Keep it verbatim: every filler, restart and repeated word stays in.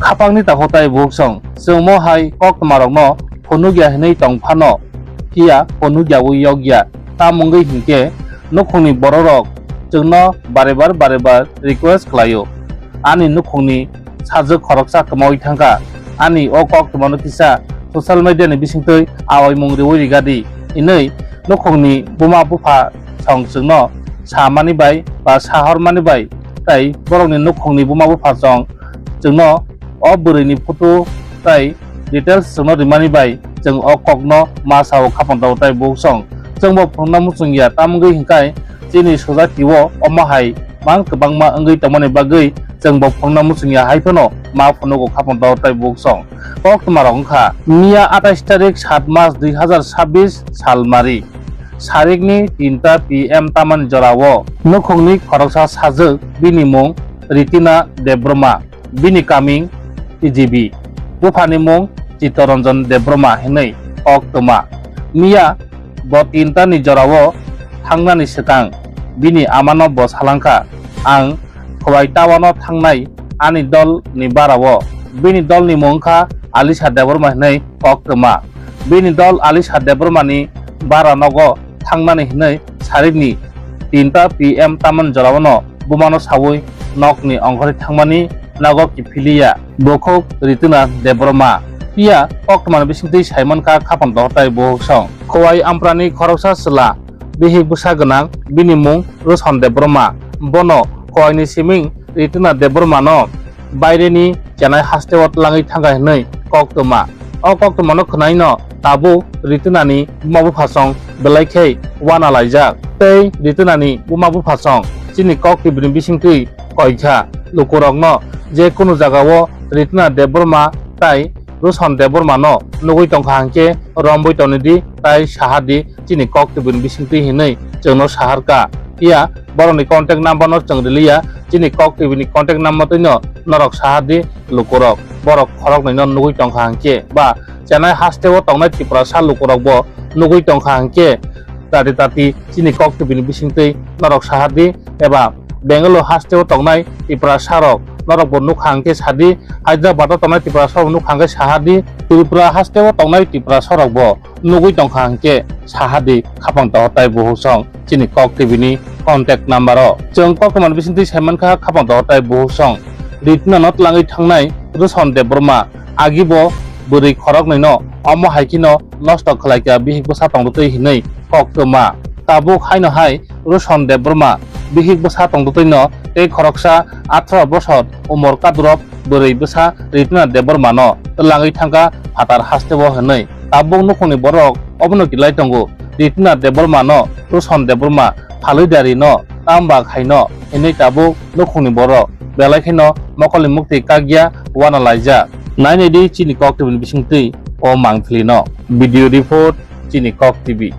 Khapangni takhuk tai bukhuk song, chwng mo hai koktwmarokno phunukya hwnwi tong phano, phiya phunukyawi yokya. Tamo wngwi hinkhe nukhungni bororok chwngno bare bar bare bar request khlaio, ani nukhungni sajwk khoroksa kwmawi thangkha, ani o koktwmano kisa social media ni bisingtwi awaimung riwi rigadi, hinwi nukhungni buma bupha song chwngno samani bai ba sahormani bai, tai borokni nukhungni buma bupha song chwngno o bwrwini photo tai details chwngno rimani bai chwng o kokno ma sao khapang tao tai bukhuk song. Chwngbo phunukna muchungya, tamwngwi hinkhai chini society o omo hai mang kwbangma wngwi tongmani bagwi chwngbo phunukna muchungya hai phano ma phunugo khapang tao tai bukhuk song. Koktwmarok wngkha miya atais tarik sat mas dui hazar sabis salmari sarikni tinta P M tamani jorao nukhungni khoroksa sajwk, bini mung Ritina Debbarma, bini kaming T G B, buphani mung Chittoranjan Debbarma hinwi koktwma. Miya bo tintani jorao thangnani swkang bini amano bo salangkha, "Ang Khowai tawano thangnai ani dol ni barao." Bini dol ni mung wngkha Alisa Debbarma hinwi koktwma. Bini dol Alisa Debbarma ni bara nogo thangnani hinwi sarikni tinta P M tamani jorao no bumano sawi nokni ongkhorwi thangmani nogo kiphiliya bukhuk Ritina Debbarma. Phiya koktwmani bisingtwi saimankha khapang dohor tai bukhuk song. Khowai Amprani khoroksa chwla bihik bwsa gwnang, bini mung Rwson Debbarma. Bono Khowaini siming Ritina Debbarmano baireni Chennai hasteo twlangwi thangkha hinwi koktwma. O koktwmano khwnaino tabuk Ritinani buma buphasong belai khe uana laijak. Tei Ritinani buma buphasong chini Kok T V ni bisingtwi koikha lukurokno je kunu jagao Ritina Debbarma tai Rwson Debbarmano nugwi tongkha hinkhe romwi tonidi tai sahadi chini Kok T V ni bisingtwi hinwi chwngno saharkha. Phiya borokni contact number no chwng riliya, chini Kok T V ni contact number twino norok sahardi lukurok. Borok khoroknwino nugwi tongkha hinkhe ba Chennai hasteo tongnai Tiprasa lukurokbo nugwi tongkha hinkhe tati tati chini Kok T V ni bisingtwi norok sahardi, eba Bangalore hasteo tongnai Tiprasarok norokbo nukha hinkhe sadi, Hyderabad o tongnai Tiprasarok nukha hinkhe sahardi, Tripura hasteo tongnai Tiprasarokbo nugwi tongkha hinkhe sahadi khapang toho tai buhusong chini Kok T V ni contact number o. Chwng koktwmani bisingtwi saimankha khapang toho tai buhusong Ritina no twlangwi thangnai Rwson Debbarma, agibo bwrwi khoroknwi no omo hai kheno nosto khlaikha bihik bwsa tongtwi hinwi koktwma. Tabuk haino hai Rwson Debbarma bihik bwsa tongtwi no tei khoroksa atharo bosor umor kadurok bwrwi bwsa Ritina Debbarmano twlangwi thangkha phatar hasteo hinwi. Tabuk nukhungni borok obono kilai tongo, Ritina Debbarmano Rwson Debbarma phalwi dari no tamba khaino hinwi tabuk nukhungni borok belai kheno mokolni mukti kakya uana laijak. Nainai di chini Kok T V ni bisingtwi o mangpili no. Video report, chini Kok T V.